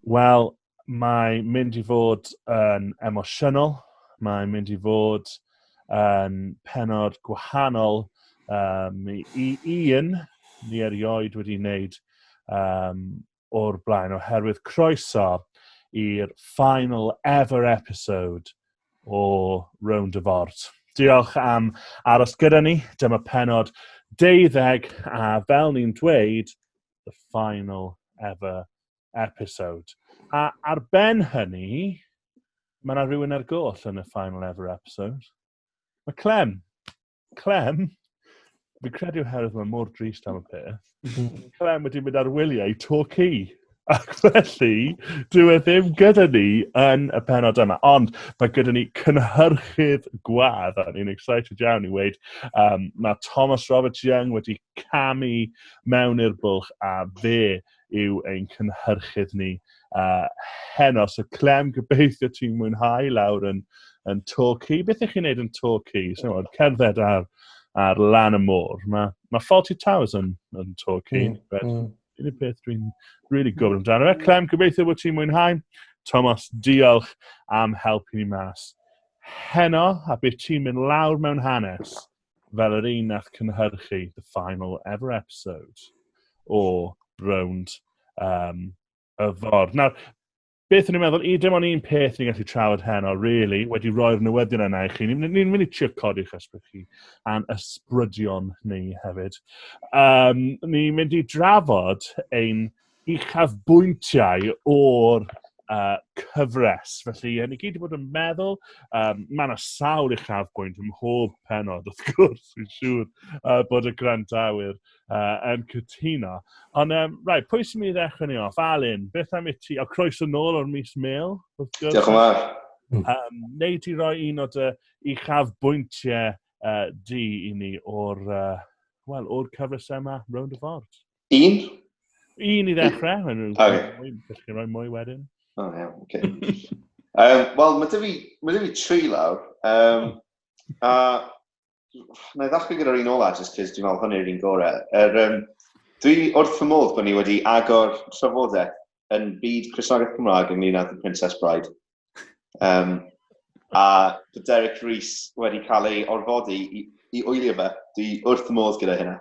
Wel, mae mynd i fod yn emosiynol, mae'n mynd i fod yn pennod gwahanol i un ni erioed wedi wneud o'r blaen, oherwydd croeso i'r final ever episode o Rownd y Ford. Diolch am aros gyda ni. Dyma pennod 12, a fel ni'n dweud, the final ever episode. A ar ben hynny, mae yna rhywun ar goll yn y final ever episode. Mae Clem. Clem, fi'n credu oherwydd mae mor drist am y peth, Clem wedi mynd ar wyliau i Torquay. Ac felly, dyw e ddim gyda ni yn y pennod yma. Ond mae gyda ni cynhyrchydd gwadd, a ni'n excited iawn i weud, mae Thomas Roberts Young wedi camu mewn i'r bwlch, a fe yw ein cynhyrchydd ni heno. So Clem, gobeithio ti'n mwynhau lawr yn Torquay. Beth ych chi'n neud yn Torquay? So, cerdded ar lan y môr. Mae Fawlty Towers yn Torquay. Unig peth dwi'n really gwybod amdano fe. Clem, gobeithio bod ti'n mwynhau. Thomas, diolch am helpu ni mas heno, a bydd ti'n mynd lawr mewn hanes fel yr un nath cynhyrchu the final ever episode o Rownd y Ford. Nawr, beth o'n i'n meddwl, dim ond un peth ni'n gallu trafod heno, really, wedi roi'r newyddion yna i chi. Ni'n mynd i trio codi'ch ysbryd chi a'n ysbrydion ni hefyd. Ni'n mynd i drafod ein uchafbwyntiau o'r cyfres. Felly, ni gyd wedi bod yn meddwl, mae yna sawl uchafbwynt ym mhob pennod, wrth gwrs, fi'n siŵr bod y gwrandawyr yn cytuno. Ond, right, pwy sy'n mynd i ddechrau ni off? Alun, beth am i ti? O, croeso nôl o'r mis Mêl, wrth gwrs. Diolch yn fawr. Neu ti roi un o dy uchafbwyntiau di i ni o'r cyfres yma, Rownd y Ford? Un? Un i ddechrau. Gallwch chi roi mwy wedyn. O, iawn, oce. Wel, mae 'da fi tri lawr. A na i ddechrau gyda'r un ola, just cos dwi'n meddwl hynny'r un gorau. Dwi wrth fy modd bod ni wedi agor trafodaeth yn byd Cristnogaeth Cymraeg ynglyn â The Princess Bride. A bod Derek Rees wedi cael ei orfodi i wylio fe. Dwi wrth fy modd gyda hynna.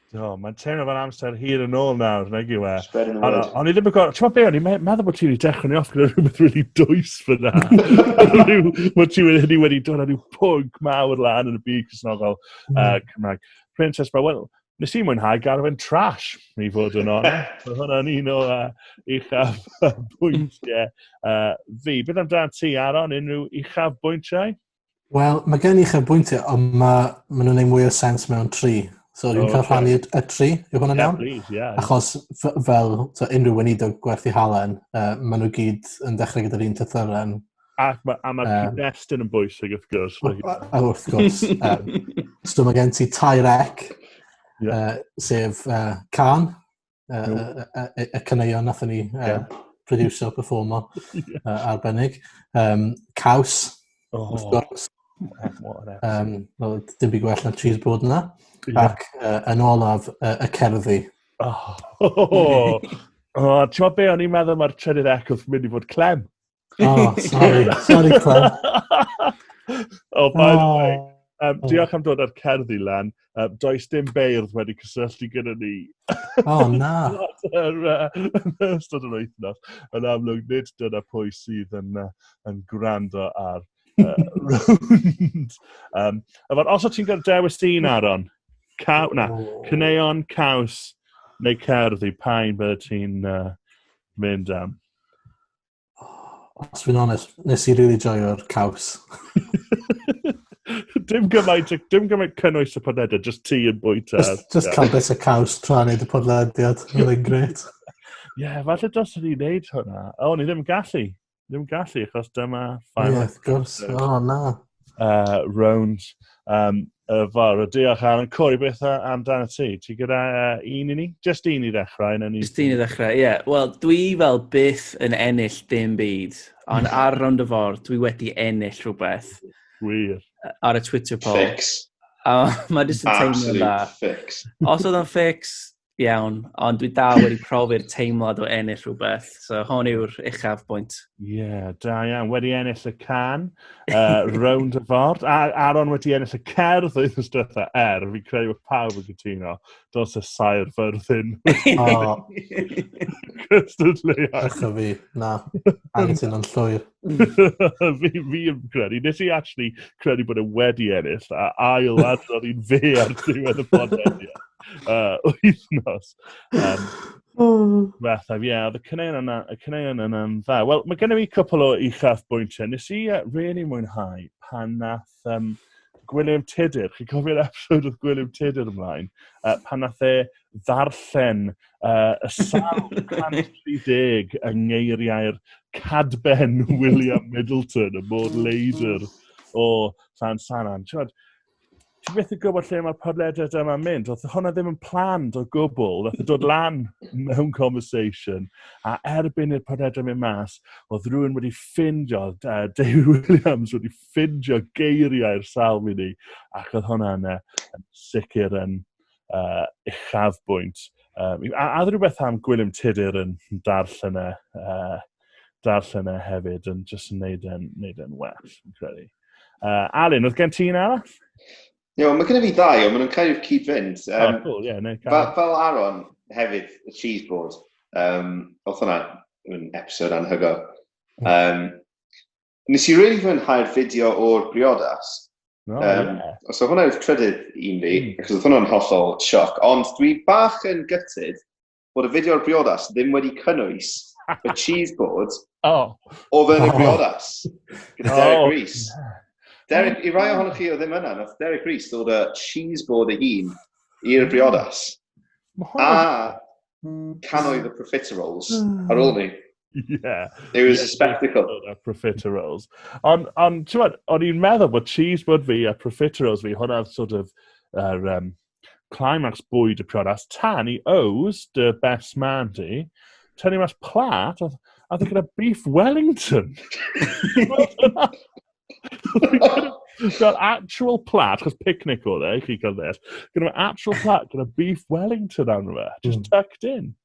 Do, mae'n teimlo fel amser hir yn ôl nawr, nag yw e? Spreading the word. O'n i ddim yn gwybod, ti'n meddwl be, o'n i'n meddwl bod ti wedi dechrau ni off gyda rhywbeth really dwys fyna. Bod ti wedi dod â rhyw pwnc mawr lan yn y byd Cristnogol Cymraeg. Princess Bride, wel, nes i mwynhau galw fe'n trash, i fod yn onest. Mae hwnna'n un o uchaf bwyntiau fi. Beth amdano ti, Aaron, unrhyw uchaf bwyntiau? Wel, mae gen i uchaf bwyntiau, ond ma nhw'n gwneud mwy o sens mewn tri. So dwi'n cael rhannu y tri, yw hwnna'n Yeah, iawn? Please, yeah. Achos fel so, unrhyw weinidog gwerth ei halen, maen nhw gyd yn dechrau gyda'r un llythyren. Ac mae'r cyd-destun yn bwysig, wrth gwrs. A wrth gwrs. So mae gen ti tair ec, sef cân, y caneuon nathon ni producer, performer arbennig. Caws, wrth gwrs. What an episode. Well, dim byd gwell na cheese board yna. Ac yn olaf, y cerddi. Oh. Oh, ti'n meddwl be o'n i'n meddwl mae'r trydydd ec wrth mynd i fod Clem? Oh, sorry. Sorry, Clem. Oh, by the way, diolch am dod â'r cerddi lan. Does dim beirdd wedi cysylltu gyda ni. Oh, na. Yn ystod yr wythnos. Yn amlwg, nid dyna pwy sydd yn gwrando ar Rownd. Os o ti'n gael dewis un, Aaron, na, caneuon, caws neu cerddi, pa un bydde ti'n mynd am? Os fi'n onest, nes i really joio'r caws. Dim gymaint cynnwys y podlediad, just ti yn bwyta. Just cael bit o caws tra wneud y podlediad. Oedd e'n grêt. Ie, yeah, falle dylsen ni wneud hwnna. O, ni ddim yn gallu. Ddim yn gallu, achos dyma final Ie, wrth gwrs. O, na. Rownd y ffordd. Diolch, Aaron. Corey, beth amdano ti? Ti gyda un i ni? Just un i ddechrau. Ni. Just un i ddechrau, ie. Yeah. Wel, dwi fel byth yn ennill dim byd, ond ar Rownd y Ford, dwi wedi ennill rhywbeth. Wir. Ar y Twitter poll. Fix. A mae jyst yn teimlo'n Absolute dda. fix. Os oedd o'n fix, iawn, ond dwi dal wedi profi'r teimlad o ennill rhywbeth. So hwn yw'r uchaf bwynt. Ie, yeah, da iawn. Wedi ennill y can, Rownd y Ford. A Aaron wedi ennill y cerdd wythnos diwetha, fi'n credu bod pawb yn cytuno. Dos y sair fyrddin. O. Cystadleuaeth. Ych fi, na. Anghytuno'n llwyr. Fi yn credu. Nes i actually credu bod e wedi ennill, a ail adrodd i'n fe ar diwedd y podlediad wythnos diwethaf, ie, oedd y caneuon yna, y caneuon yna'n dda. Wel, mae gennym fi cwpl o uchaf bwyntiau. Nes i really mwynhau pan nath Gwilym Tudur, chi'n cofio'r episode oedd Gwilym Tudur ymlaen, pan nath e ddarllen y sawl 130 yng ngeiriau'r cadben William Middleton, y môr leidr o Llansannan. Ti'n ti byth yn gwybod lle mae'r podlediad yma'n mynd. Oedd hwnna ddim yn planned o gwbl. Nath e dod lan mewn conversation. A erbyn i'r podlediad mynd mas, oedd rhywun wedi ffindio, David Williams wedi ffindio geiriau'r salm i ni. Ac oedd hwnna'n yn sicr yn uchafbwynt. A rhywbeth am Gwilym Tudur yn darllen e, darllen e hefyd yn just yn neud e'n neud e'n well, yn credu. Alun, oedd gen ti un arall? Ie, yeah, mae gen i fi ddau, ond maen nhw'n kind of cyd-fynd. Oh, cool, yeah, no, fel Aaron, hefyd, y cheese board. Oedd hwnna yn episode anhygoel. Nes i really fwynhau'r fideo o'r briodas. Oh, yeah. So hwnna yw'r trydydd un fi, achos oedd hwnna'n hollol sioc. Ond dwi bach yn gutted bod y fideo o'r briodas ddim wedi cynnwys y cheese board o fewn y briodas. Gyda Derek Rees. Derek, i rai ohonoch chi o ddim yna, nath Derek Rees ddod â cheese board ei hun i'r briodas. A cannoedd y profiteroles ar ôl ni. It was a spectacle. A profiteroles. Ond, on, ti'n gwbod, o'n i'n meddwl bod cheese board fi a profiteroles fi, hwnna'n sort of climax bwyd y priodas, tan i Ows, the best man di, tynnu mas plat, a oedd gyda beef Wellington. Fel actual plat, chos picnic oedd e, i chi cael ddeall, gyda actual plat, gyda beef Wellington arno fe, just tucked in.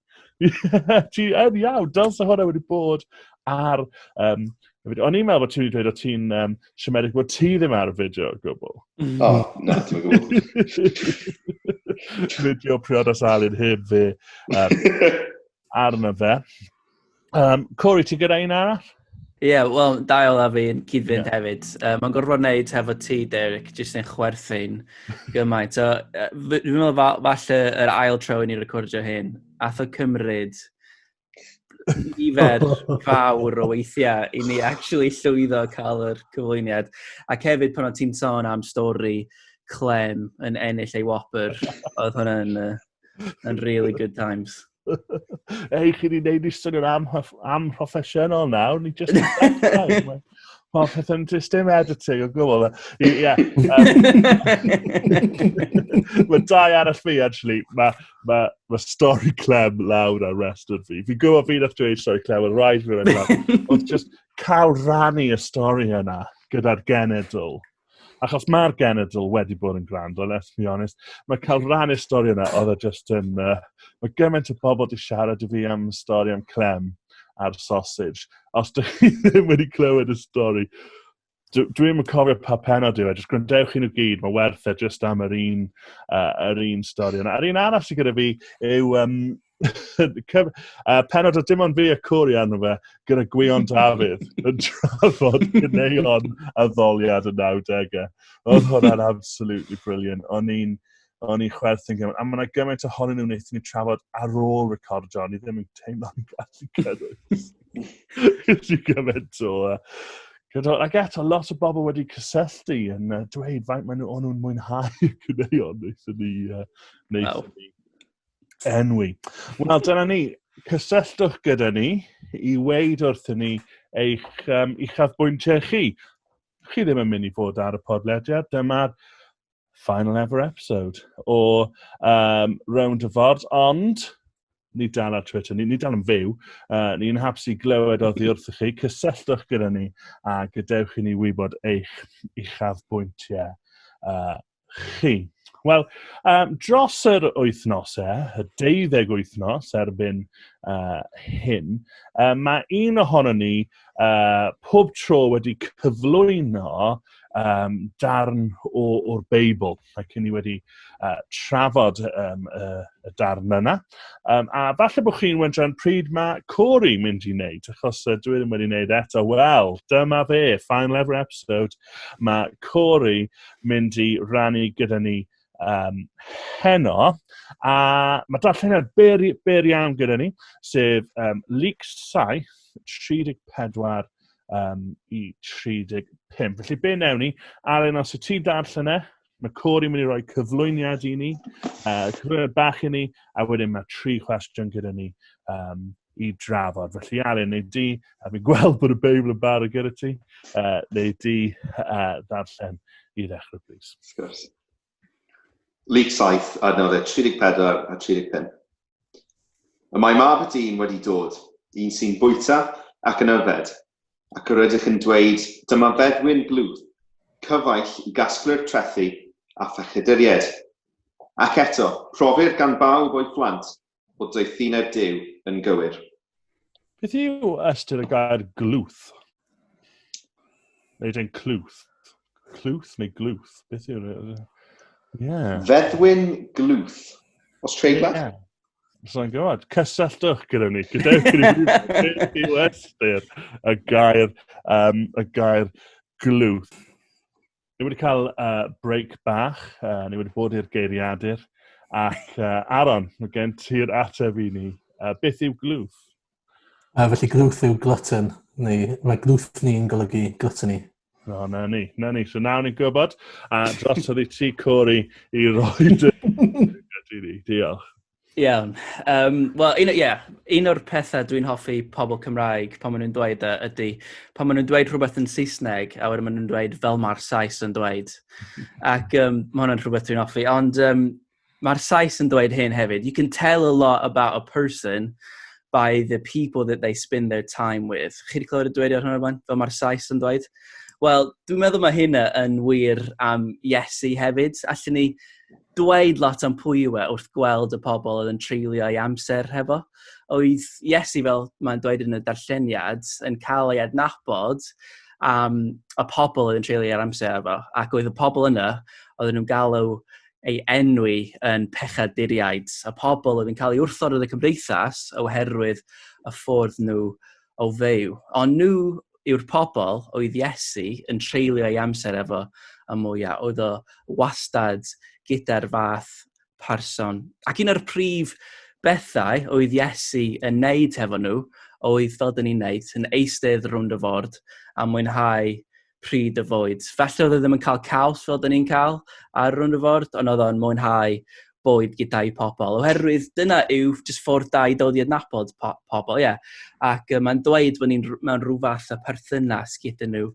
Ti yn iawn, dylse hwnna wedi bod ar fideo. O'n i'n meddwl bod ti'n wedi dweud o ti'n siomedig bod ti ddim ar y fideo o gwbl. O, na, ti'n gwybod. Fideo priodas Alun heb fe arno fe. Corey, ti gyda un arall? Ie, yeah, wel, dau ola fi yn cyd-fynd hefyd. Mae'n gorfod wneud hefo ti, Derek, jyst yn chwerthin gymaint. So, dwi'n meddwl falle yr ail tro i ni recordio hyn, ath o cymryd nifer fawr o weithiau i ni actually llwyddo cael yr cyflwyniad. Ac hefyd pan oedd ti'n sôn am stori Clem yn ennill ei whopper, oedd hwnna'n yn really good times. Ei, chi wedi gwneud i swnio'n amhroffesiynol nawr, ni just yn dechrau. Mae pethau'n just dim editing o gwbl. Ie. Mae dau arall fi, actually. Mae stori Clem lawr ar restr fi. Fi'n gwybod fi nath dweud stori Clem, ond rhaid fi rhaid lawr. Oedd just cael rannu y stori yna gyda'r genedl. Achos mae'r genedl wedi bod yn gwrando, let's be honest. Mae cael rannu'r stori yna, oedd e just yn... Mae gymaint o bobl wedi siarad i fi am stori am Clem a'r sausage. Os dych chi ddim wedi clywed y stori, dwi'm yn cofio pa pennod yw e, jyst gwrandewch i nhw gyd, mae werth e jyst am yr un stori yna. A'r un arall sydd gyda fi yw pennod o dim ond fi a Corey arno fe, gyda Gwion Dafydd yn trafod caneuon addoliad y 90au. Oedd hwnna'n absolutely brilliant. O'n i'n chwerthin gymaint. A mae yna gymaint ohonyn nhw wnaethon ni trafod ar ôl recordio, o'n i ddim yn teimlo'n gallu cynnwys. Nes i gymaint o... Gyda, ac eto, lot o bobl wedi cysylltu yn dweud faint maen nhw, o'n nhw'n mwynhau y caneuon wnaethon ni, wnaethon ni enwi. Wel, dyna ni. Cysylltwch gyda ni i weud wrthyn ni eich uchafbwyntiau chi. Chi ddim yn mynd i fod ar y podlediad. Dyma'r final ever episode o Rownd y Ford, ond ni dal ar Twitter, ni dal yn fyw. Ni'n hapus i glywed oddi wrthych chi. Cysylltwch gyda ni a gadewch i ni wybod eich uchafbwyntiau chi. Wel, dros yr wythnosau, y 12 wythnos erbyn hyn, mae un ohono ni pob tro wedi cyflwyno darn o'r Beibl. Ac ni wedi trafod y darn yna. A falle bod chi'n wendran pryd mae Corey mynd i wneud, achos dwi ddim wedi wneud eto. Wel, dyma fe, final ever episode. Mae Corey mynd i rannu gyda ni heno, a mae darlleniad byr, byr iawn gyda ni, sef Luc 7, 34 i 35. Felly be newn ni, Alun, os y ti'n darllen e, mae Corey mynd i roi cyflwyniad i ni, cyflwyniad bach i ni, a wedyn mae tri cwestiwn gyda ni i drafod. Felly Alun, neu di, a fi'n gweld bod y Beibl yn barod gyda ti, neu di ddarllen i ddechrau, please. Wrth gwrs. Luc 7, adnodau 34 a 35. Y mae mab y dyn wedi dod, un sy'n bwyta ac yn yfed, ac yr ydych yn dweud, dyma feddwyn glwth, cyfaill i gasglu'r trethi a phechaduriaid. Ac eto, profir gan bawb o'i phlant bod doethineb Duw yn gywir. Beth yw ystyr y gair glwth? Neu dweud clwth? Clwth neu glwth? Beth yw'r... Yeah. Feddwyn glwth. Os treiglad? Yeah. Sa'n gwybod. Cysylltwch gyda ni. Gadewch i ni beth yw ystyr y gair, y gair glwth. Ni wedi cael break bach, ni wedi bod i'r geiriadur, ac Aaron, mae gen ti'r ateb i ni. Beth yw glwth? Felly glwth yw glutton, neu mae glwth ni'n golygu gluttony. No, na ni, na ni. So nawr ni'n gwybod, a drosodd i ti, Corey, i roi dy i ni. Diolch. Iawn. Wel, un, yeah, un o'r pethau dwi'n hoffi pobl Cymraeg pan maen nhw'n dweud e, ydy, pan maen nhw'n dweud rhywbeth yn Saesneg, a wedyn maen nhw'n dweud fel mae'r Sais yn dweud. Ac mae hwnna'n rhywbeth dwi'n hoffi. Ond mae'r Sais yn dweud hyn hefyd. You can tell a lot about a person by the people that they spend their time with. Chi wedi clywed y dweud ar hwnna blaen? Fel mae'r Sais yn dweud? Wel, dwi'n meddwl mae hynna yn wir am Iesu hefyd. Allen ni dweud lot am pwy yw e wrth gweld y pobl oedd yn treulio ei amser hefo. Oedd Iesu, fel mae'n dweud yn y darlleniad, yn cael ei adnabod am y pobl oedd yn treulio ei amser efo. Ac oedd y pobl yna, oedden nhw'n galw ei enwi yn pechaduriaid, y pobl oedd yn cael ei wrthod yn y cymdeithas oherwydd y ffordd nhw o fyw. Ond nhw yw'r pobl oedd Iesu yn treulio ei amser efo y mwyaf. Oedd o wastad gyda'r fath person. Ac un o'r prif bethau oedd Iesu yn neud hefo nhw oedd, fel dyn ni'n neud, yn eistedd rownd y ford a mwynhau pryd y fwyd. Falle oedd e ddim yn cael caws fel dyn ni'n cael ar rownd y ford, ond oedd o'n mwynhau bwyd gyda'i pobl. Oherwydd dyna yw jyst ffordd da i dod i adnabod pobl, ie. Yeah. Ac mae'n dweud bod ni'n mewn rhyw fath o perthynas gyda nhw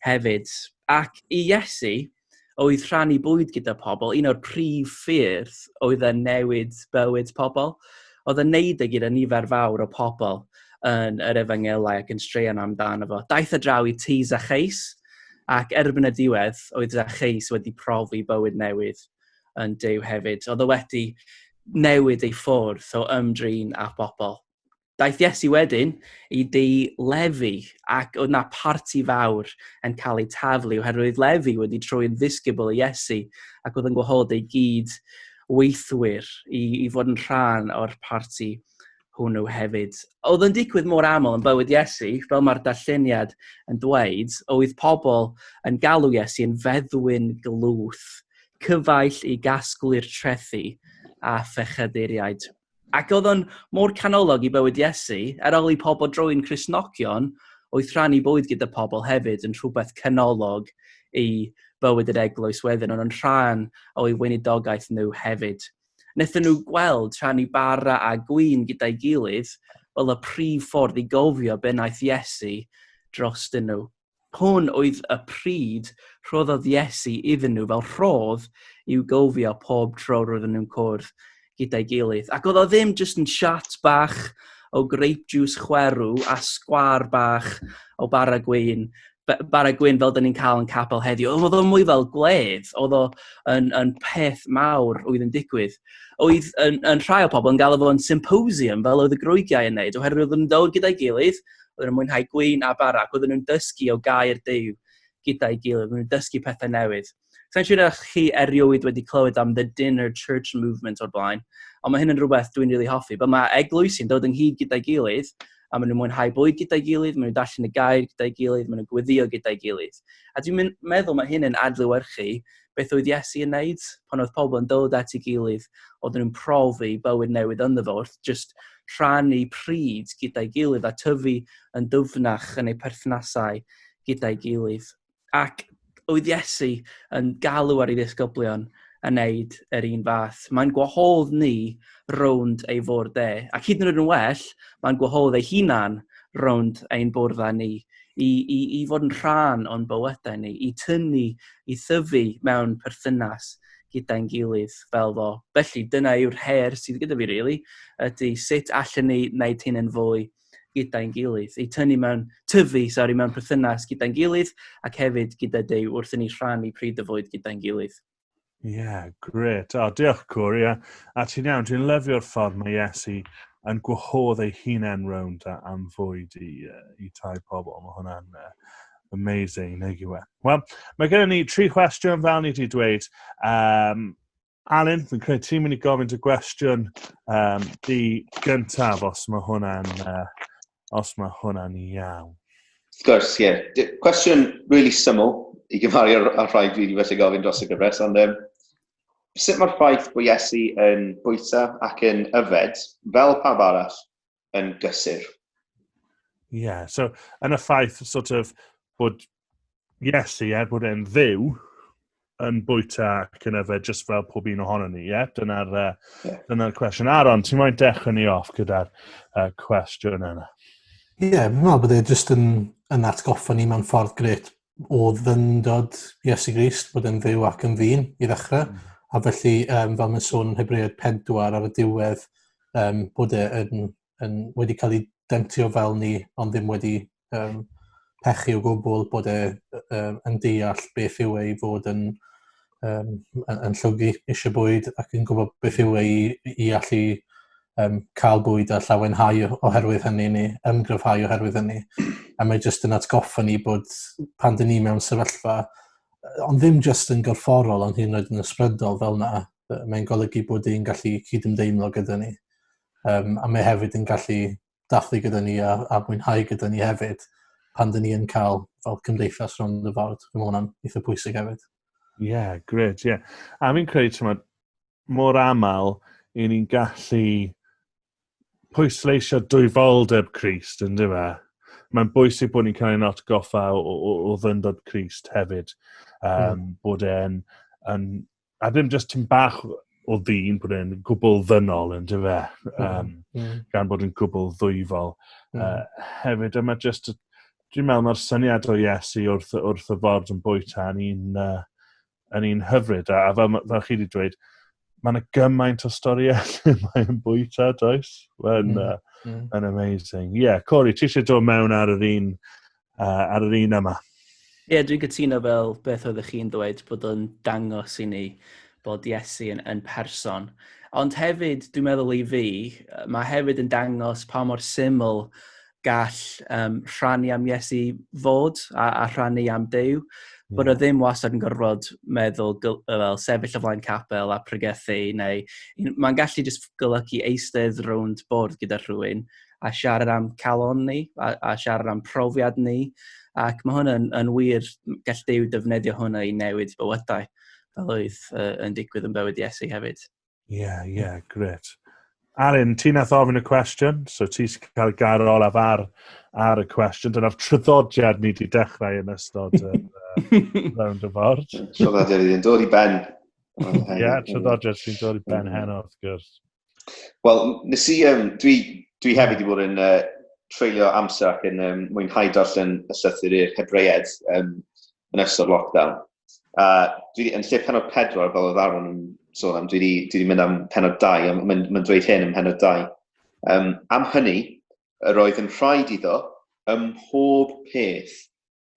hefyd. Ac i Iesu, oedd rhannu bwyd gyda pobl, un o'r prif ffyrdd oedd yn newid bywyd pobl. Oedd yn neud e gyda nifer fawr o pobl yn yr efengylau ac yn straeon amdano fo. Daeth e draw i tŷ Zacchaeus, ac erbyn y diwedd oedd Zacchaeus wedi profi bywyd newydd yn Duw hefyd. Oedd o wedi newid ei ffordd o ymdrin â bobl. Daeth Iesu wedyn i dŷ Lefi, ac oedd na parti fawr yn cael ei taflu oherwydd Lefi wedi troi'n ddisgybl i Iesu ac oedd yn gwahodd ei gyd weithwyr i fod yn rhan o'r parti hwnnw hefyd. Oedd yn digwydd mor aml yn bywyd Iesu, fel mae'r darlleniad yn dweud, oedd pobl yn galw Iesu yn feddwyn glwth, cyfaill i gasglu'r trethi a phechaduriaid. Ac oedd o'n mor canolog i bywyd Iesu, ar ôl i pobl droi'n Cristnogion, oedd rhannu bwyd gyda pobl hefyd yn rhywbeth canolog i bywyd yr eglwys wedyn, ond yn rhan o'i weinidogaeth nhw hefyd. Wnaethon nhw gweld rhannu bara a gwin gyda'i gilydd fel y prif ffordd i gofio be wnaeth Iesu drostyn nhw. Hwn oedd y pryd rhoddodd Iesu iddyn nhw fel rhodd i'w gofio pob tro roedden nhw'n cwrdd gyda'i gilydd. Ac oedd o ddim jyst yn shot bach o grape juice chwerw a sgwâr bach o bara gwin. Bara gwyn fel dyn ni'n cael yn capel heddiw. Oedd o'n mwy fel gwledd, oedd o yn peth mawr oedd yn digwydd. Oedd yn rhai o pobl yn galw fo'n symposium, fel oedd y Groegiau yn neud, oherwydd oedd nhw'n dod gyda'i gilydd, oedden nhw'n mwynhau gwin a bara, ac oedden nhw'n dysgu o gair Duw gyda'i gilydd, oedden nhw'n dysgu pethau newydd. Sa'n siŵr ydych chi erioed wedi clywed am the Dinner Church Movement o'r blaen, ond mae hyn yn rhywbeth dwi'n rili really hoffi. But mae eglwysi'n dod ynghyd gyda'i gilydd, a maen nhw'n mwynhau bwyd gyda'i gilydd, maen nhw'n darllen y gair gyda'i gilydd, maen nhw'n gweddio gyda'i gilydd. A dwi'n meddwl mae hyn yn adlewyrchu beth oedd Iesu yn neud pan oedd pobl yn dod at ei gilydd, oedden nhw'n profi bywyd newydd ynddo fo, wrth just rhannu pryd gyda'i gilydd a tyfu yn dyfnach yn eu perthnasau gyda'i gilydd. Ac oedd Iesu yn galw ar ei ddisgyblion a wneud yr un fath. Mae'n gwahodd ni rownd ei fwrdd e. Ac hyd yn oed yn well, mae'n gwahodd ei hunan rownd ein bwrdd â ni i fod yn rhan o'n bywydau ni, i tynnu, i thyfu mewn perthynas gyda'n gilydd fel fo. Felly, dyna yw'r her sydd gyda fi, really, ydy sut allan ni wneud hyn yn fwy gyda'n gilydd, i tynnu mewn, tyfu, sorry, mewn perthynas gyda'n gilydd, ac hefyd gyda Duw wrth i ni rhannu pryd y fwyd gyda'n gilydd. Ie, yeah, great. O, diolch, Cwr, ie. A ti'n iawn, dwi'n lyfio'r ffordd mae Iesu yn gwahodd ei hunain rownd am fwyd i tai pobl. Mae hwnna'n amazing, nag yw e? Wel, mae gennym ni tri cwestiwn fel ni wedi dweud. Alun, fi'n credu ti'n mynd i gofyn dy gwestiwn di gyntaf os mae hwnna'n iawn. Wrth gwrs, ie. Yeah. Cwestiwn really syml i gymharu â'r rhai dwi wedi felly gofyn dros y gyfres, ond sut mae'r ffaith bod Iesu yn bwyta ac yn yfed, fel pawb arall, yn gysur? Ie, yeah, so yn y ffaith sort of bod Iesu, er bod e'n Dduw, yn bwyta ac yn yfed just fel pob un ohono ni, ie? Yeah? Dyna'r yeah. Dyna cwestiwn. Aaron, ti'n moyn dechrau ni off gyda'r cwestiwn yna? Ie, yeah, fi'n meddwl bod e jyst yn atgoffa ni mewn ffordd grêt o ddyndod Iesu Grist, bod e'n Dduw ac yn ddyn i ddechrau. A felly, fel mae'n sôn yn Hebreaid 4 ar y diwedd, bod e yn wedi cael ei demtio fel ni, ond ddim wedi pechu o gwbl, bod e yn deall beth yw e i fod yn llwgu eisiau bwyd ac yn gwybod beth yw e i allu cael bwyd a llawenhau oherwydd hynny neu ymgryfhau oherwydd hynny. A mae jyst yn atgoffa ni bod pan dyn ni mewn sefyllfa, ond ddim jyst yn gorfforol, ond hyd yn oed yn ysbrydol fel yna, mae'n golygu bod e'n gallu cydymdeimlo gyda ni. A mae hefyd yn gallu dathlu gyda ni a mwynhau gyda ni hefyd pan dyn ni yn cael fel cymdeithas rownd y ford. Dwi'n meddwl hwnna'n eitha pwysig hefyd. Ie, yeah, great, ie. Yeah. A fi'n credu, ti'n mor aml i ni'n gallu pwysleisio dwyfoldeb Crist, yn dyfe? Mae'n bwysig bod ni'n cael ein atgoffa o ddyndod Crist hefyd. Bod e'n... Yn, a ddim just tym bach o ddyn, bod e'n gwbl ddynol, yn dyfe? Gan bod yn gwbl ddwyfol. Hefyd, yma just... Dwi'n meddwl mae'r syniad o Iesu wrth y ford yn bwyta yn un hyfryd. A fel chi wedi dweud, mae yna gymaint o storïau lle mae'n bwyta, does? Mae'n yn amazing. Ie, yeah, Corey, ti eisiau dod mewn ar yr un yma? Ie, yeah, dwi'n cytuno fel beth oeddech chi'n dweud, bod o'n dangos i ni bod Iesu yn person. Ond hefyd, dwi'n meddwl i fi, mae hefyd yn dangos pa mor syml gall rhannu am Iesu fod a rhannu am Duw. Bod o ddim wastad yn gorfod meddwl fel sefyll o flaen capel a pregethu neu mae'n gallu just golygu eistedd rownd bwrdd gyda rhywun a siarad am calon ni a siarad am profiad ni, ac mae hwnna yn wir, gall Duw defnyddio hwnna i newid bywydau fel oedd yn digwydd yn bywyd Iesu hefyd. Ie, yeah, great. Alun, ti nath ofyn y cwestiwn, so ti sy'n cael gair olaf ar y cwestiwn. Dyna'r traddodiad ni wedi dechrau yn ystod y rownd y ford. Traddodiad sy'n dod i ben. Ie, yeah, traddodiad sy'n dod i ben heno, wrth gwrs. Wel, nes i, dwi hefyd wedi bod yn treulio amser ac yn mwynhau darllen y llythyr i'r Hebreaid yn ystod lockdown. Dwi, yn lle pennod 4, fel oedd Aaron yn sôn am, dwi wedi mynd am pennod 2, a mae'n dweud hyn ym pennod 2. Am hynny, yr oedd yn rhaid iddo ym mhob peth.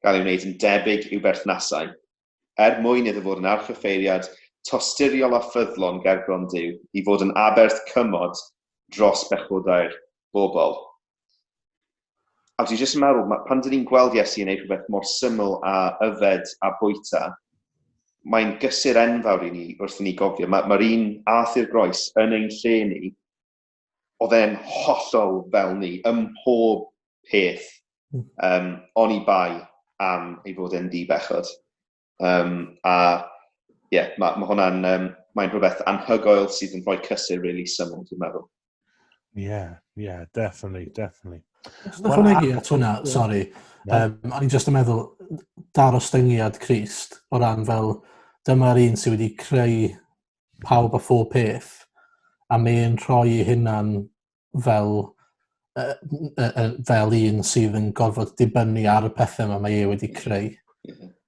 gael ei wneud yn debyg i'w berthnasau, er mwyn iddo fod yn archoffeiriad tosturiol a ffyddlon gerbron Duw, i fod yn aberth cymod dros bechodau'r bobl. A dwi jyst yn meddwl, pan dyn ni'n gweld Iesu yn gwneud rhywbeth mor syml a yfed a bwyta, mae'n gysur enfawr i ni wrth i ni gofio. Mae'r ma un ath i'r groes yn ein lle ni, oedd e'n hollol fel ni, ym mhob peth, oni bai am ei fod e'n ddi-bechod. A ie, yeah, mae ma hwnna'n mae'n rhywbeth anhygoel sydd yn rhoi cysur really syml, dwi'n meddwl. Yeah, definitely, definitely. Just well, ychwanegu at hwnna, sorry. O'n i'n just yn meddwl, darostyngiad Crist, o ran fel, dyma'r un sydd wedi creu pawb a phob peth, a mae'n rhoi ei hunan fel, fel un sydd yn gorfod dibynnu ar y pethau yma mae e wedi creu.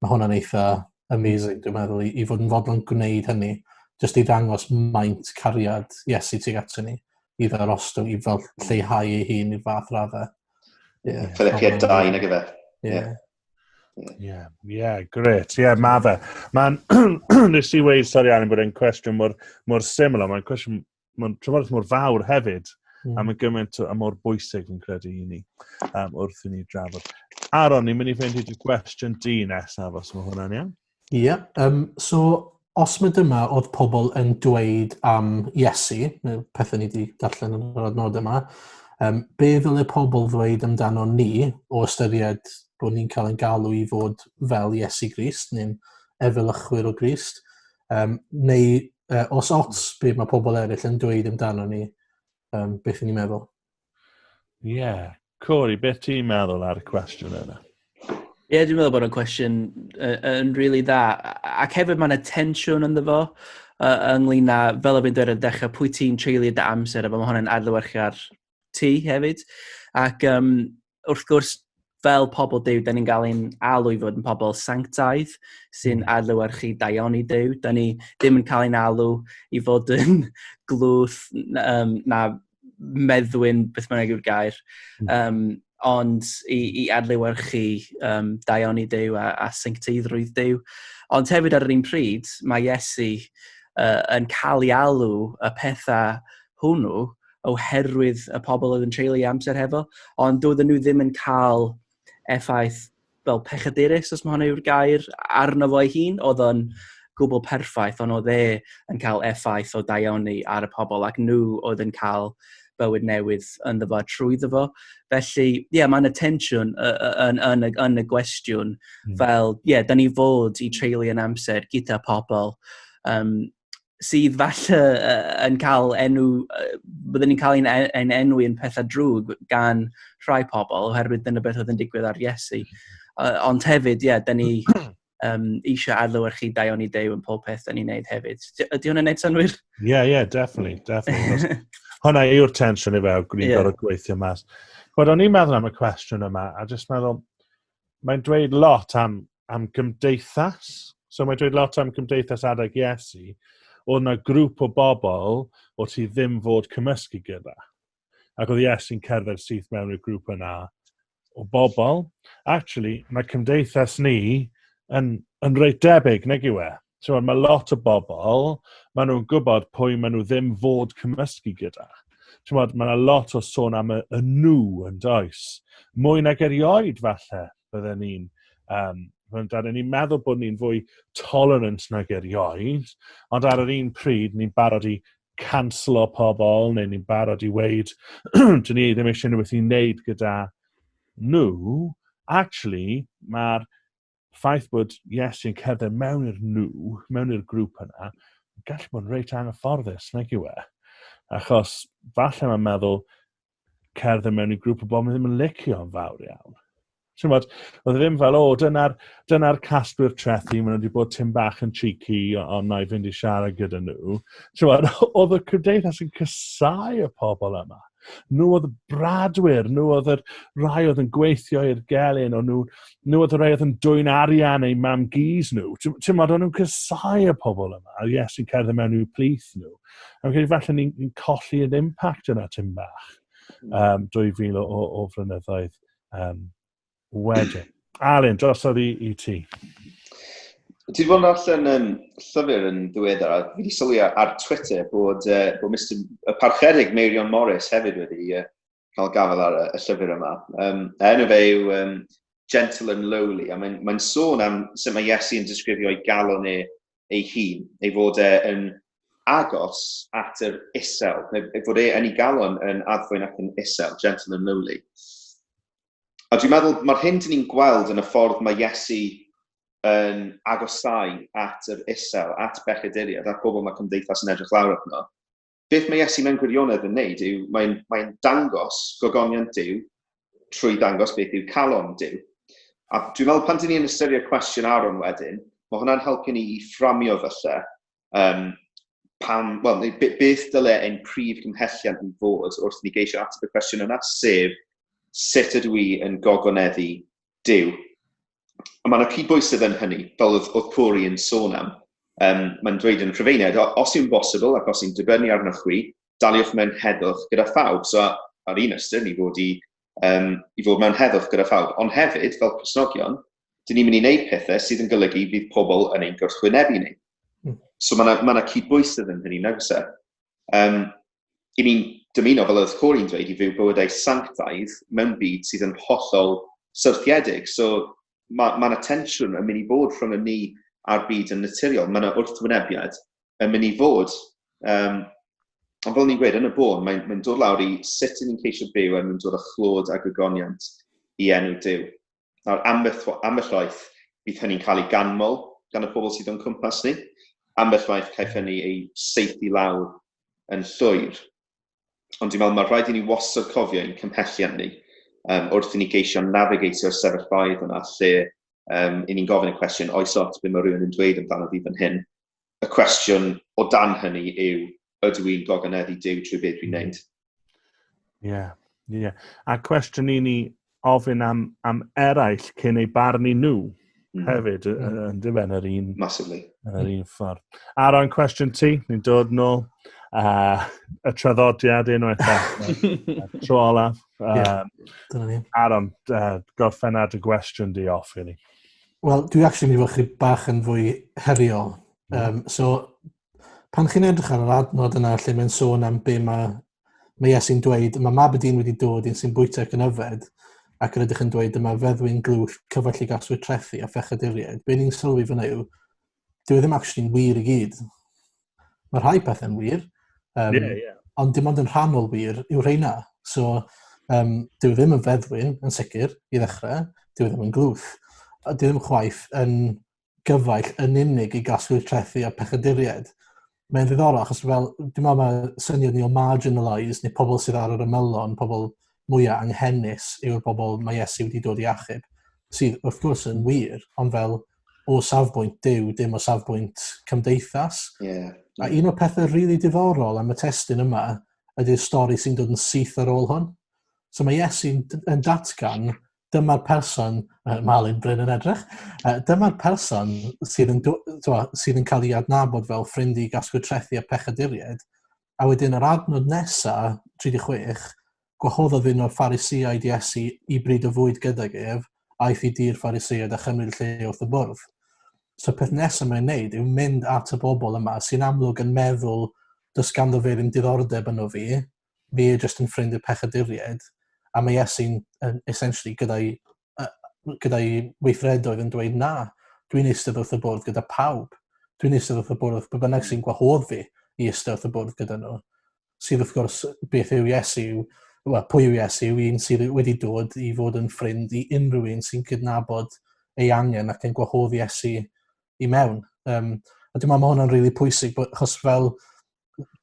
Mae hwnna'n eitha amazing, dwi'n meddwl, i fod yn fodlon gwneud hynny, jyst i ddangos maint cariad Iesu tuag ato ni, i ddarostwng, i fel lleihau ei hun i'r fath raddau. Yeah, Philippiaid 2, nag efe? Yeah. Yeah, great. Yeah, ma fe. Mae'n, nes i weud, sori Alan, bod e'n cwestiwn mor, mor syml, ond mae'n cwestiwn, mae'n trafodaeth mor fawr hefyd, a mae'n gymaint a mor bwysig yn credu i ni, wrth i ni drafod. Aaron, ni'n mynd i fynd i dy gwestiwn di nesaf, os mae hwnna'n iawn. Ie, yeah, so os mae dyma oedd pobl yn dweud am Iesu, neu pethau ni wedi darllen yn yr adnod yma, be ddylai pobl ddweud amdano ni o ystyried bod ni'n cael ein galw i fod fel Iesu Grist, neu'n efelychwyr o Grist, neu os ots be mae pobl eraill yn dweud amdano ni, beth ydyn ni'n meddwl? Ie. Yeah. Corey, beth ti'n meddwl ar y cwestiwn yna? Ie, yeah, dwi'n meddwl bod y cwestiwn yn really dda. Ac hefyd mae yna tensiwn ynddo fo, ynglyn â, fel o fi'n dweud ar y dechrau, pwy ti'n treulio dy amser, a mae hwnna'n adlewyrchu ar ti hefyd. Ac wrth gwrs, fel pobl Duw, da ni'n cael ein alw i fod yn pobl sanctaidd sy'n adlewyrchu daioni Duw. Da ni ddim yn cael ein alw i fod yn glwth na meddwyn, beth bynnag yw'r gair, ond i adlewyrchu daioni Duw a sancteiddrwydd Duw. Ond hefyd ar yr un pryd, mae Iesu yn cael ei alw y pethau hwnnw oherwydd y pobl oedd yn treulio amser hefo, ond doedden nhw ddim yn cael effaith fel pechadurus, os mae hwnna yw'r gair, arno fo ei hun. Oedd o'n gwbl perffaith, ond oedd e yn cael effaith o daioni ar y pobl, ac nhw oedd yn cael bywyd newydd ynddo fo trwyddo fo. Felly, ie, yeah, mae yna tensiwn yn y gwestiwn, fel, ie, yeah, da ni fod i treulio yn amser gyda pobl sydd falle yn cael enw, byddwn ni'n cael ein enwi yn pethau drwg gan rhai pobl, oherwydd dyna beth oedd yn digwydd ar Iesu. Ond hefyd, ie, yeah, da ni eisiau adlewyrchu daioni Duw yn pob peth da ni'n neud hefyd. Ydy hwnna'n neud synnwyr? Yeah, definitely, definitely. Hwnna yw'r tensiwn i fe, gwneud yeah. gorfod gweithio mas. Wel, o'n i'n meddwl am y cwestiwn yma, a jyst meddwl, mae'n dweud lot am gymdeithas. So mae'n dweud lot am gymdeithas adeg Iesu. Oedd yna grŵp o bobl o ti ddim fod cymysgu gyda. Ac oedd Iesu'n cerdded syth mewn i'r grŵp yna o bobl. Actually, mae cymdeithas ni yn reit debyg, nag yw e? So, mae lot o bobl, maen nhw'n gwybod pwy maen nhw ddim fod cymysgu gyda. Mae yna lot o sôn am y nhw yn does. Mwy nag erioed falle bydden ni'n ni'n meddwl bod ni'n fwy tolerant nag erioed, ond ar yr un pryd ni'n barod i canslo pobl, neu ni'n barod i weud, dyn ni ddim eisiau unrhyw beth i wneud gyda nhw. Actually, mae'r ffaith bod Iesu'n cerdded mewn i'r nhw, mewn i'r grŵp yna, gallu bod yn reit anghyfforddus, nag yw e? Achos falle mae'n meddwl cerdded mewn i grŵp o bobl ddim yn licio yn fawr iawn. Ti'mod, oedd e ddim fel, o, dyna'r dyna casglwyr trethi, maen nhw wedi bod tim bach yn cheeky, ond na i fynd i siarad gyda nhw. Ti'mod, oedd y cymdeithas yn casáu y pobl yma. Nhw oedd y bradwyr, nhw oedd y rhai oedd yn gweithio i'r gelyn, o'n nhw oedd y rhai oedd yn dwyn arian eu mam-gus nhw. Ti'mod, o'n nhw'n casáu y pobl yma, a Iesu'n cerdded mewn i'w plith nhw. A fi'n credu falle ni'n ni colli yr impact yna tim bach, 2000 o flynyddoedd wedyn. Alun, drosodd i ti. Ti wedi bod yn darllen llyfr yn ddiweddar, a fi wedi sylwi ar Twitter bod Mr y Parchedig Meirion Morris hefyd wedi cael gafael ar y llyfr yma. Enw fe yw Gentle and Lowly, a mae'n sôn am sut mae Iesu yn disgrifio ei galon e ei hun, ei fod e yn agos at yr isel, neu ei fod e yn ei galon yn addfwyn ac yn isel, gentle and lowly. A dwi'n meddwl mae'r hyn dyn ni'n gweld yn y ffordd mae Iesu yn agosau at yr isel, at bechaduriaid, at bobl mae cymdeithas yn edrych lawr arno. Beth mae Iesu mewn gwirionedd yn neud yw mae'n dangos gogoniant Duw trwy dangos beth yw calon Duw. A dwi'n meddwl pan dyn ni'n ystyried cwestiwn Aaron wedyn, mae hwnna'n helpu ni i fframio falle pam, wel, neu beth dyle ein prif gymhelliant ni fod wrth ni geisio ateb y cwestiwn yna, sef sut ydw i yn gogoneddu Duw. A mae yna cydbwysedd yn hynny, fel oedd Corey yn sôn am. Mae'n dweud yn Rhufeiniaid, os yw'n bosibl ac os yw'n dibynnu arnoch chwi, daliwch mewn heddwch gyda phawb. So ar un ystyr, ni fod i fod mewn heddwch gyda phawb. Ond hefyd, fel Cristnogion, dyn ni'n mynd i wneud pethau sydd yn golygu fydd pobl yn ein gwrthwynebu ni. So mae yna cydbwysedd yn hynny, nag oes e? I ni'n dymuno, fel oedd Corey'n dweud, i fyw bywydau sanctaidd mewn byd sydd yn hollol syrthiedig. So mae yna tensiwn yn mynd i fod rhwng y ni a'r byd yn naturiol. Mae yna wrthwynebiad yn mynd i fod. Ond fel ni'n gweud, yn y bôn, mae'n dod lawr i sut ydyn ni'n ceisio byw er mwyn dod â chlod a gogoniant i enw Duw. Nawr, ambell waith bydd hynny'n cael ei ganmol gan y pobl sydd o'n cwmpas ni. Ambell waith caiff hynny ei saethu lawr yn llwyr. Ond dwi'n meddwl mae rhaid i ni wastad cofio ein cymhelliant ni wrth i ni geisio navigatio'r sefyllfaoedd yna lle i ni'n gofyn y cwestiwn, oes ots be mae rhywun yn dweud amdano fi fan hyn? Y cwestiwn o dan hynny yw, ydw i'n gogoneddu Duw trwy beth dwi'n neud? Ie, ie. A cwestiwn i ni ofyn am eraill cyn eu barnu nhw hefyd, yn diben yr un, Massively. yn yr un ffordd. Aaron, cwestiwn ti, ni'n dod nôl. Y traddodiad unwaith eto. Tro olaf. Ie, dyna ni. Aaron, gorffen ar dy gwestiwn di off i ni. Wel, dwi actually mynd i fod chi bach yn fwy heriol. So, pan chi'n edrych ar yr adnod yna lle mae'n sôn am be mae Iesu'n dweud, mae mab y dyn wedi dod un sy'n bwyta ac yn yfed, ac yr ydych yn dweud dyma feddwyn glwth cyfaill i gasglu trethi a phechaduriaid. Be ni'n sylwi fyna yw, dyw e ddim actually'n wir i gyd. Mae rhai pethau'n wir, ond dim ond yn rhannol wir yw rheina. So, dyw e ddim yn feddwyn, yn sicr, i ddechrau, dyw e ddim yn glwth. A dyw e ddim chwaith yn gyfaill yn unig i gasglu trethi a pechaduriaid. Mae'n ddiddorol, achos fel, dwi'n meddwl mae syniad ni o marginalised, neu pobl sydd ar yr ymylon, pobl mwyaf anghenus yw'r bobl mae Iesu wedi dod i achub, sydd wrth gwrs yn wir, ond fel o safbwynt Duw, dim o safbwynt cymdeithas. A un o'r pethau rili diddorol am y testun yma ydy'r stori sy'n dod yn syth ar ôl hwn. So mae Iesu'n yn datgan, dyma'r person, Malin Bryn yn edrych, dyma'r person sydd yn cael ei adnabod fel ffrind i gasglu trethi a pechaduriaid, a wedyn yr adnod nesa, 36, gwahoddodd un o'r Pharisïaid Iesu i bryd o fwyd gydag ef, aeth i dŷ'r Pharisïaid a chymryd lle wrth y bwrdd. So peth nesaf mae'n neud yw mynd at y bobl yma sy'n amlwg yn meddwl does ganddo fe ddim diddordeb yno fi, fi yw jyst yn ffrind i'r pechaduriaid, a mae Iesu'n yn essentially gyda'i weithredoedd yn dweud na, dwi'n eistedd wrth y bwrdd gyda pawb. Dwi'n eistedd wrth y bwrdd wrth be bynnag sy'n gwahodd fi i eistedd wrth y bwrdd gyda nhw. Sydd wrth gwrs beth yw Iesu, wel, pwy yw Iesu, yw un sydd wedi dod i fod yn ffrind i unrhyw un sy'n cydnabod ei angen ac yn gwahodd Iesu i mewn. A dwi'n meddwl mae hwnna'n rili pwysig, achos fel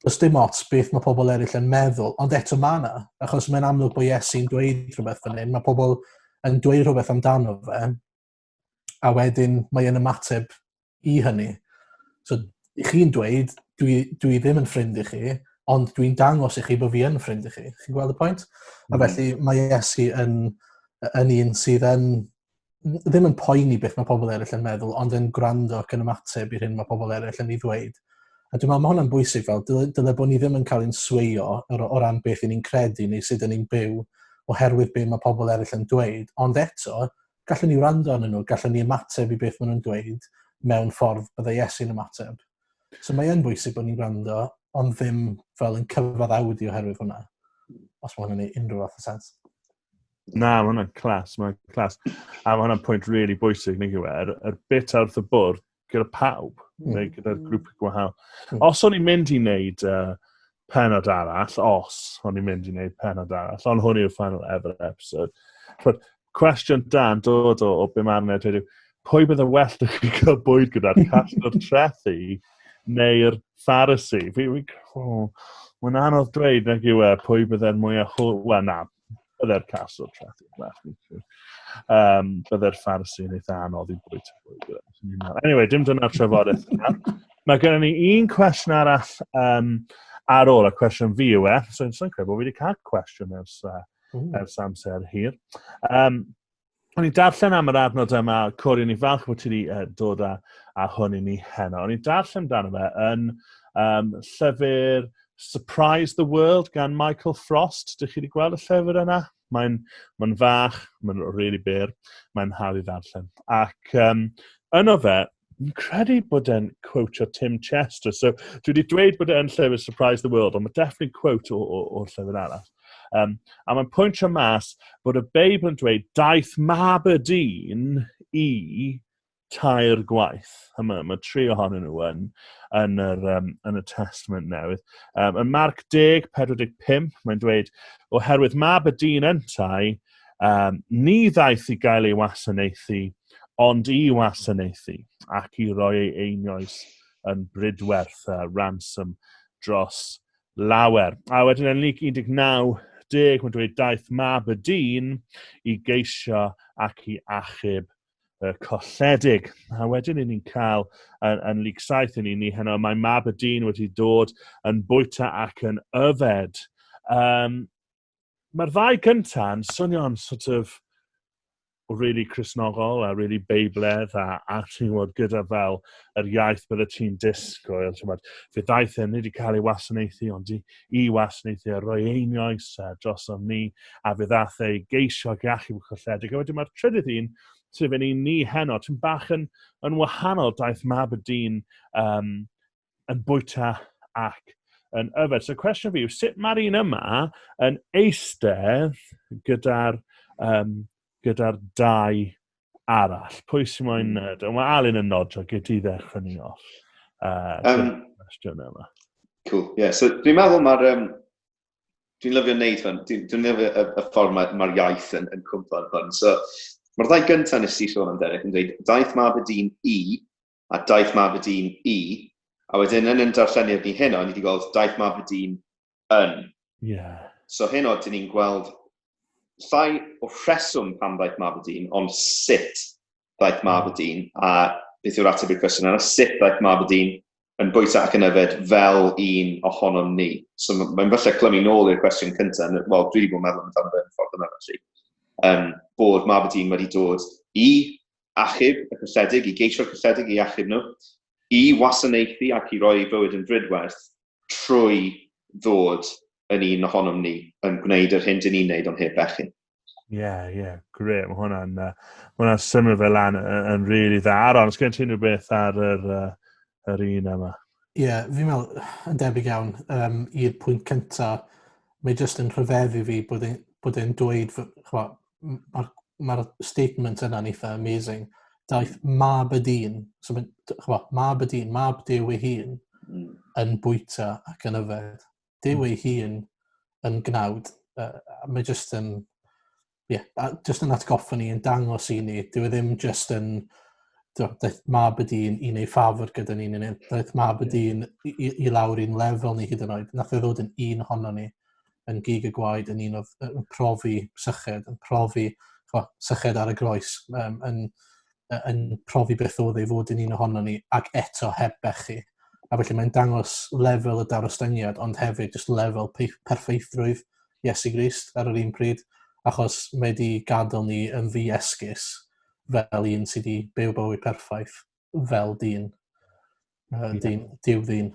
does dim ots beth mae pobl eraill yn meddwl, ond eto mae yna, achos mae'n amlwg bod Iesu'n dweud rhywbeth fan hyn, mae pobl yn dweud rhywbeth amdano fe, a wedyn mae e'n ymateb i hynny. So, i chi'n dweud, dwi ddim yn ffrind i chi, ond dwi'n dangos i chi bod fi yn ffrind i chi. Chi'n gweld y pwynt? A felly mae Iesu yn un sydd yn ddim yn poeni beth mae pobl eraill yn meddwl, ond yn gwrando ac yn ymateb i'r hyn mae pobl eraill yn ei ddweud. A dwi'n meddwl mae hwnna'n bwysig, fel dyle bod ni ddim yn cael ein sweio o ran beth 'y ni'n credu neu sut 'y ni'n byw oherwydd beth mae pobl eraill yn dweud, ond eto, Gallwn ni wrando arnyn nhw, gallwn ni ymateb i beth maen nhw'n dweud mewn ffordd byddai Iesu'n ymateb. So mae yn bwysig bod ni'n gwrando, ond ddim fel yn cyfaddawdu oherwydd hwnna. Os mae hwnna'n neud unrhyw fath o sens. Na, mae hwnna'n clas, mae hwnna'n clas. A mae hwnna'n pwynt really bwysig, nag yw e? Yr bit ar wrth y bwrdd gyda pawb, neu gyda'r grŵp gwahanol. Os o'n i'n mynd i wneud penod arall, os o'n i'n mynd i wneud penod arall, ond hwn yw'r final ever episode. Ch'mod, cwestiwn da'n dod o be mae'r dweud yw, pwy bydde well da chi cael bwyd gyda'r casglwr trethi neu'r Pharisee? Oh, mae'n anodd dweud nag yw e, pwy bydde'r mwyaf. Wel, na, bydde'r casglwr trethi yn well. Fi'n siŵr. Bydde'r Pharisee yn eitha anodd i bwyta bwyd gyda. Anyway, dim dyna'r trafodaeth yna. Mae gennym ni un cwestiwn arall ar ôl, y cwestiwn fi yw e. So, so'n credu bod fi wedi cael cwestiwn ers amser hir. O'n i'n darllen am yr adnod yma, Corey, o'n i'n falch bod ti wedi dod â hwn i ni heno. O'n i'n darllen amdano fe yn llyfr Surprise the World gan Michael Frost. Dych chi wedi gweld y llyfr yna? Mae'n fach, mae'n really byr, mae'n hawdd i ddarllen. Ac yno fe, fi'n credu bod e'n quote o Tim Chester. So dwi wedi dweud bod e'n llyfr Surprise the World, ond mae definitely quote o'r llyfr arall. A mae'n pwyntio mas bod y Beibl yn dweud daeth mab y dyn i tair gwaith. A mae tri ohonyn nhw yn y Testament Newydd. Yn Marc 10, 45, mae'n dweud, oherwydd mab y dyn yntau, ni ddaeth i gael ei wasanaethu, ond i wasanaethu ac i roi ei einioes yn bridwerth, ransom dros lawer. A wedyn yn Luc 19, 10, mae'n dweud daeth mab y dyn i geisio ac i achub y colledig. A wedyn ni'n cael yn Luc 7 yn ni heno, mae mab y dyn wedi dod yn bwyta ac yn yfed. Mae'r ddau gyntaf yn swnio'n sort of really Cristnogol a really Beibledd a ti'n gwybod gyda fel yr iaith bydde ti'n disgwyl. Ti'n gwybod, fe ddaeth e nid i cael ei wasanaethu, ond i wasanaethu a roi einioes a drosom ni, a fe ddaeth e i geisio ac i achub y colledig. A wedyn mae'r trydydd un, sef yn un ni heno, ti'n bach yn wahanol, daeth mab y dyn yn bwyta ac yn yfed. So cwestiwn fi yw, sut mae'r un yma yn eistedd gyda'r dau arall? Pwy sy'n moyn? Mae Alun yn nodio, gyd i ddechrau ni off. Cwestiwn yma. Cool, yeah. So dwi'n meddwl mae'r... Dwi'n lyfio wneud hwn. Dwi'n lyfio y ffordd mae'r iaith yn cwmpo ar hwn. So, mae'r ddau gyntaf nes i sôn am, Derek, yn dweud, daeth mab y dyn i, a daeth mab y dyn i, a wedyn yn ein darlleniad ni heno, ni wedi gweld daeth mab y dyn yn. So heno, dyn ni'n gweld llai o rheswm pam ddaeth mab y dyn, ond sut ddaeth mab y dyn, a beth yw'r ateb i'r cwestiwn yna, sut ddaeth mab y dyn yn bwyta ac yn yfed fel un ohonom ni. So mae'n falle clymu nôl i'r cwestiwn cyntaf, wel, dwi wedi bod yn meddwl amdano fe yn y ffordd yma felly, bod mab y dyn wedi dod i achub y colledig, i geisio'r colledig i achub nhw, i wasanaethu ac i roi ei bywyd yn drudwerth trwy ddod yn un ohonom ni, yn gwneud yr hyn dyn ni'n neud ond heb bechu. Ie, yeah, great. Mae hwnna'n symud fe lan yn really dda. Aaron, os gen ti unrhyw beth ar yr un yma? Ie, yeah, fi'n meddwl yn debyg iawn i'r pwynt cynta, mae jyst yn rhyfeddu fi bod e'n dweud, ch'mo', mae'r statement yna'n eitha amazing. Daeth mab y dyn, so mae'n, ch'mo', mab y dyn, mab Duw ei hun, yn bwyta ac yn yfed. Duw ei hun yn gnawd. Mae jyst yn, ie, a jyst yn atgoffa ni, yn dangos i ni, dyw e ddim jyst yn, daeth mab y dyn i wneud ffafr gyda ni, neu daeth mab y dyn i lawr i'n lefel ni hyd yn oed. Nath e ddod yn un ohono ni, yn gig y gwaed, yn un oedd yn profi syched, yn profi, ch'mo', syched ar y groes, yn profi beth oedd ei fod yn un ohono ni, ac eto heb bechu. A felly mae'n dangos lefel y darostyngiad, ond hefyd jyst lefel perffeithrwydd Iesu Grist ar yr un pryd, achos mae wedi gadael ni yn ddi-esgus fel un sydd wedi byw bywyd perffaith fel dyn. Dyn, Duw ddyn.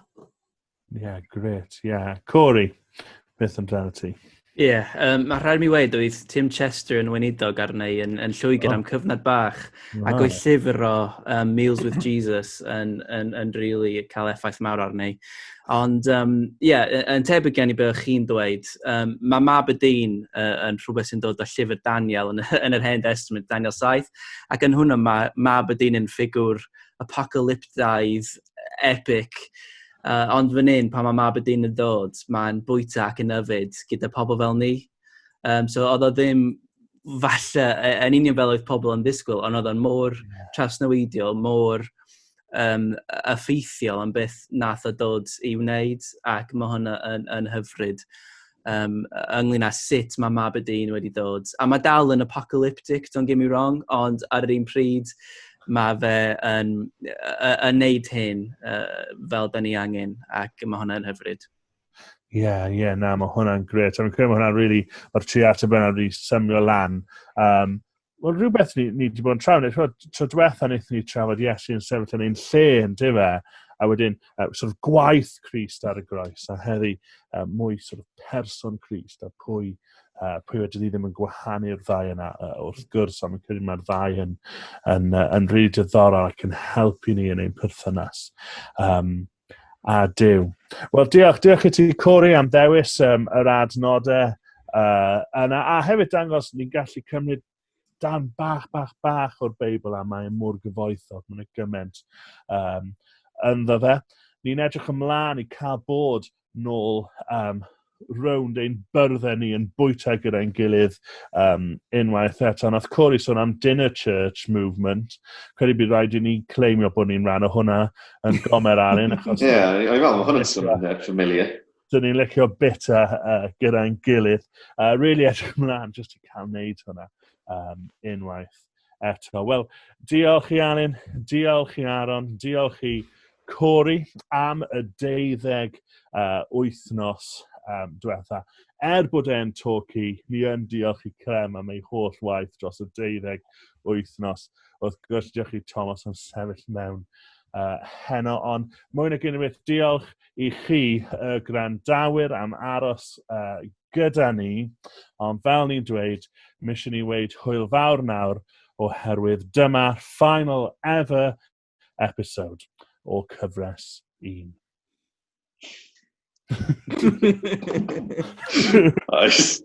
Yeah, great. Yeah. Corey, beth amdano ti? Ie, yeah, mae rhaid mi weud oedd Tim Chester yn weinidog arna i yn Lloegr am cyfnod bach, wow. Ac oedd llyfr o Meals with Jesus yn really cael effaith mawr arna i. Ond, ie, yeah, yn tebyg gen i beth chi'n dweud, mae Mab y Dyn yn rhywbeth sy'n dod o llyfr Daniel yn yr Hen Testament, Daniel 7, ac yn hwnna mae Mab y Dyn yn ffigwr apocalyptaidd, epic. Ond fan hyn, pan mae Mab y Dyn yn dod, mae'n bwyta ac yn yfed gyda pobl fel ni. So oedd o ddim falle, yn union fel oedd pobl yn ddisgwyl, ond oedd o'n mor trawsnewidiol, mor effeithiol am beth nath o dod i wneud, ac mae hwnna yn hyfryd ynglyn â sut mae Mab y Dyn wedi dod. A mae dal yn apocalyptic, don't get me wrong, ond ar yr un pryd, mae fe yn neud hyn fel da ni angen, ac mae hwnna'n hyfryd. Ie, yeah, na, mae hwnna'n gret. A fi'n credu mae hwnna'n really, mae'r tri ateb yna really symio lan. Wel, rhywbeth ni wedi bod yn trafod, tro diwetha wnaethon ni trafod Iesu yn sefyll yn ein lle yn dyfe, a wedyn sort of gwaith Crist ar y groes, a heddi mwy sort of person Crist, a pwy wedyn ni ddim yn gwahanu'r ddau yna wrth gwrs, ond fi'n credu mae'r ddau yn rili diddorol ac yn helpu ni yn ein perthynas a Duw. Wel, diolch i ti, Corey, am ddewis yr adnodau yna, a hefyd dangos ni'n gallu cymryd dan bach, bach, bach o'r Beibl, a mae'n mor gyfoethog, mae'n gymaint ynddo fe. Ni'n edrych ymlaen i cael bod nôl rownd ein byrddau ni yn bwyta gyda'n gilydd unwaith eto. Nath Corey sôn am Dinner Church Movement. Credu bydd rhaid i ni claimio bod ni'n rhan o hwnna yn Gomer, Alun. Achos Ie, yeah, o'n i'n meddwl, mae hwnna'n swnio'n familiar. Dyn ni'n licio bita gyda'n gilydd. Really edrych ymlaen jyst i cael wneud hwnna unwaith eto. Wel, diolch i Alun, diolch i Aaron, diolch i Corey am y 12 wythnos diwetha. Er bod e'n talky, ni yn diolch i Clem am ei holl waith dros y 12 wythnos. Wrth gwrs, diolch i Thomas am sefyll mewn heno, ond mwy nag unrhyw beth, diolch i chi, y gwrandawyr, am aros gyda ni. Ond fel ni'n dweud, mi eisiau ni weud hwyl fawr nawr, oherwydd dyma final ever episode o cyfres 1. Nice.